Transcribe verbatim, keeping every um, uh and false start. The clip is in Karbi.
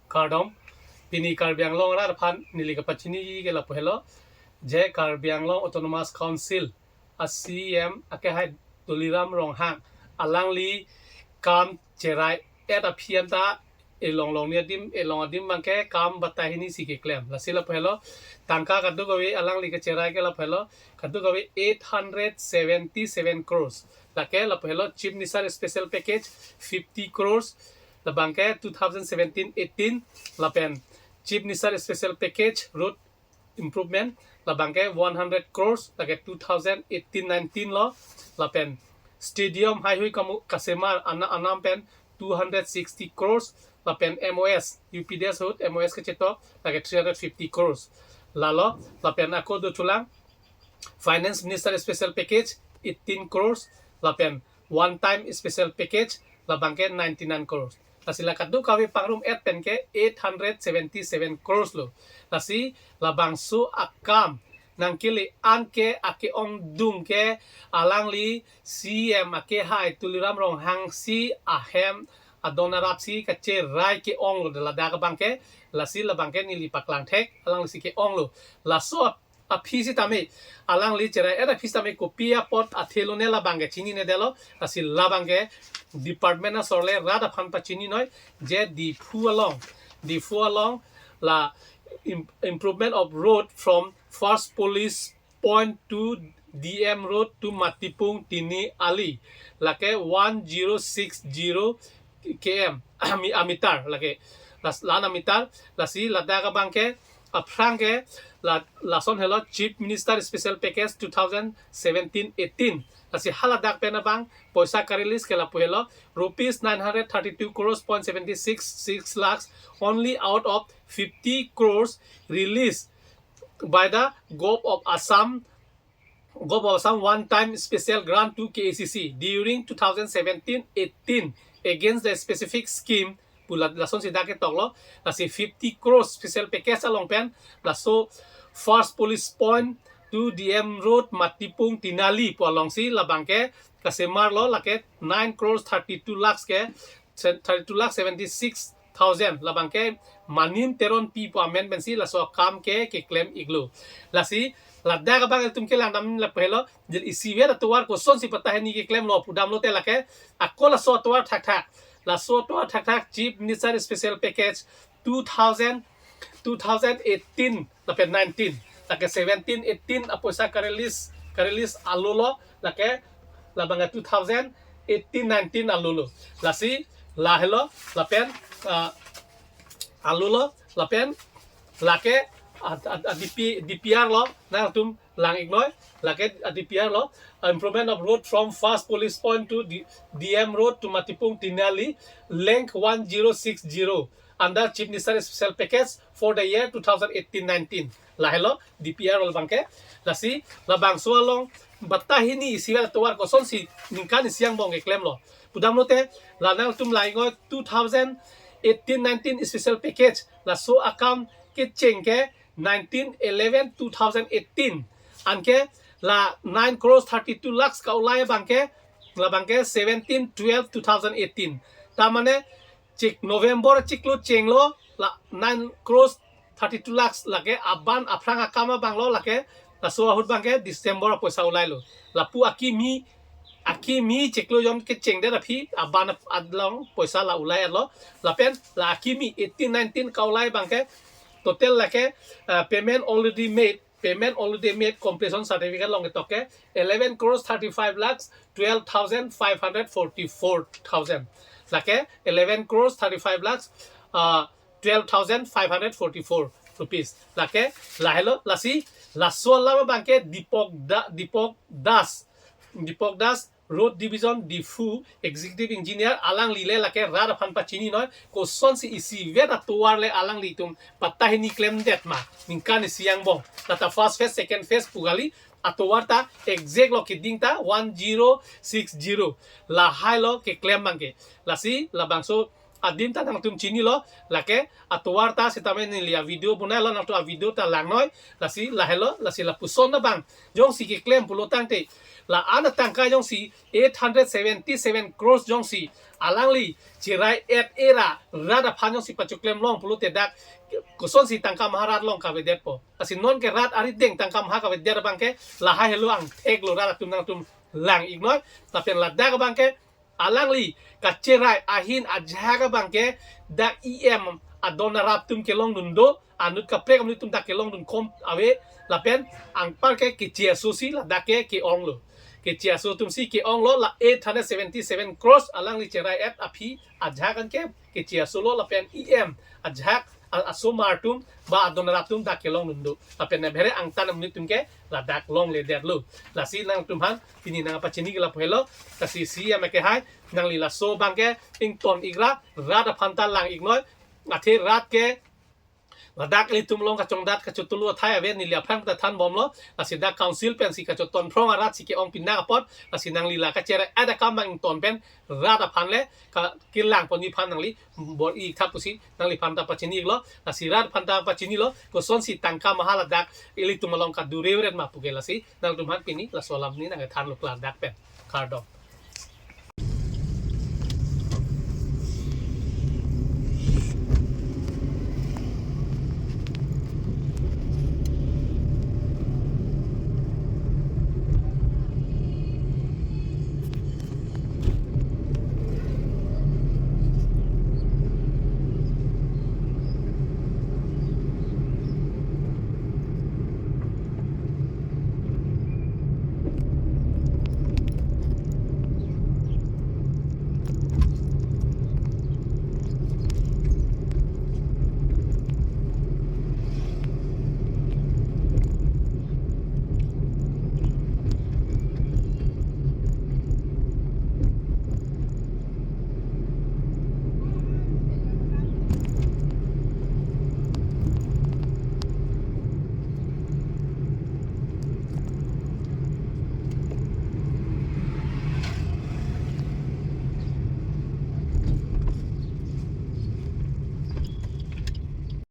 Kardom, pini Karbi Anglong arat aphan neli kapachiniji ke lapu helo, je Karbi Anglong Autonomous Council a C E M akehai Tuliram Ronghang, alangli kam cherai-et aphi anta elong longni adim, elong adim abangke kam batai hini si keklem. Lasi lapu helo, tangka kadokave alangli kacherai ke lapu helo, kadokave eight hundred seventy-seven crores. Lake lapu helo Chief Minister Special Package fifty crores, labangke two thousand seventeen eighteen, lapen Chief Minister Special Package Road Improvement, labangke one hundred crores, lake two thousand eighteen nineteen lo, lapen stadium haihui kamu kasemar ana anam pen two hundred sixty crores, lapen M O S, U P D S ahut M O S kachetok, lake three hundred fifty crores. Lalo, lapen ako do chulang, Finance Minister Special Package eighteen crores, lapen one time special package, labangke ninety-nine crores. Lasi la kadokave pangrum-et pen ke eight hundred seventy-seven crores lo. Lasi labangso akam nangkele-an ke ake-ongdung ke alangli C E M akehai Tuliram Ronghang si ahem adon arap si kacherai ke-ong lo, ladak abangke, lasi labangke neli paklang thek, alangli si ke-ong lo. Laso aphi sitame, alangli cherai-et aphi sitame kopi apot athe lone labangke chininedetlo, lasi labangke department asor le rat aphan pachininoi, je Diphu along, Diphu along la im-, improvement of road from first police point to D M Road to Matipung Tini Ali, lake one zero six zero K M ami-, ameter, lake las-, lan ameter. Lasi ladak abangke aphrang ke la, lason helo Chief Minister Special Package two thousand seventeen eighteen. Lasi haladak pen abang poisa ka-release ke lapu helo, rupees nine hundred thirty-two crores point seventy-six six lakhs, only out of fifty crores released by the Govt of Assam, Govt of Assam one time special grant to K A C C during two thousand seventeen eighteen against the specific scheme pu la, lason si dak ketoklo. Lasi fifty crores special package along pen, laso first police point to D M Road Matipung Tini Ali pu alongsi labangke kasemarlo, lake nine crores thirty-two lakhs ke, thirty-two lakh seventy-six thousand, labangke Manim Teronpi pu amen pensi laso akam ke keklem-iklo. Lasi ladak abang ilitum kelang dam lapu helo, je isivet atovar kosonsi patah hini keklemlo pudam lote, lake ako laso atovar thakthak, laso atovar thakthak Chief Minister Special Package two thousand, two thousand eighteen lapen nineteen, lake seventeen eighteen apoisa ka-release, ka-release alolo, lake labang two thousand eighteen nineteen alolo. Lasi lahelo, lapen, ah, alolo, lapen lake a, a, a D P, D P R lo, nangtum lang-iknoi, lake a D P R lo, improvement of road from first police point to D-, D M Road to Matipung Tini Ali, length one zero six zero, under Chief Minister Special Package for the year two thousand eighteen nineteen. Lahelo D P R lo abangke. Lasi labangso along patah hini isivet atovar kosonsi ningkan isi angbong keklemlo pudam lote, la nangtum lang-iknoi two thousand eighteen nineteen Special Package, laso akam kecheng ke nineteen eleven two thousand eighteen. Anke la nine crores thirty-two lakhs ka-ulai abangke, labangke seventeen twelve two thousand eighteen. Ta mane chik November chiklo chenglo, la nine crores thirty-two lakhs, lake aban aphrang akam abanglo, lake laso ahut abangke December apoisa ulailo. Lapu akimi, akimi chiklo jon kechengdet aphi aban ap-, adlong poisa la ulai-etlo. Lapen la akimi eighteen nineteen ka-ulai abangke total lake, ah, payment already made, payment already made completion certificate along ketok ke eleven crores thirty-five lakhs twelve thousand five hundred forty-four thousand. Lake eleven crores thirty-five lakhs, ah, twelve thousand five hundred forty-four rupees. Lake lahelo, lasi laso alam abangke Deepak Da-, Deepak Das, Deepak Das, Road Division Diphu, Executive Engineer, alangli le lake rat aphan pachininoi, kosonsi isivet atovar le alanglitum patah hini klemdet ma, ningkan isi angbong. Lata first phase, second phase pu kali, atovar ta exact lo, keding ta one zero six zero. Lahai lo keklem abangke. Lasi labangso adim ta nangtum chinilo, lake atovar ta sitame neli avideo bonailo, nangtum avideo ta langnoi, lasi lahelo, lasi lapuson abang jongsi keklem pulo tangte, la-an atangka jongsi eight hundred seventy-seven crores jongsi alangli cherai-et-e ra rat aphan jongsi pachoklem long pulote dak kosonsi tangka maha rat along kavedetpo. Lasi nonke rat arideng tangka maha kavedet abangke lahai helo angthek lo, rat atum nangtum lang-iknoi. Lapen ladak abangke alangli kacherai ahin ajahak abangke dak E M adon arap atum kelongdun do, anut kaprek anut atum dak kelongdun kom ave, lapen anparke keche aso si ladak ke ke-onglo. Keche aso atum si ke-onglo, la eight hundred seventy-seven crores alangli cherai-et aphi ajahak anke keche aso lo, lapen E M ajahak a-, asomar atum ba adon arap atum dak kelongdun do. Lapen ne bhere angtan anut atum ke ladak longledetlo. Lasi nangtumphan pini nangpachini ke lapu helo. Lasi C E M ke hai, nangli laso abangke ington-ik ra, rat aphan ta lang-iknoi. Athe rat ke ladak ilitum along kachongdat kachotulu athai ave, neli aphrang ta thanbomlo. Lasi dak council pensi kachoton phrong arat si ke-ong pinang apot. Lasi nangli la kacherai-et akam abang ington pen rat aphan le ka kelang ponji aphan nangli bor-i thap pusi nangliphan ta pachini-iklo. Lasi rat aphan ta pachinilo, kosonsi tangka maha ladak ilitum along kadure-ret ma puke. Lasi nangtumphan pini laso alam ni nangkethanlo, klardak pen. Kardom.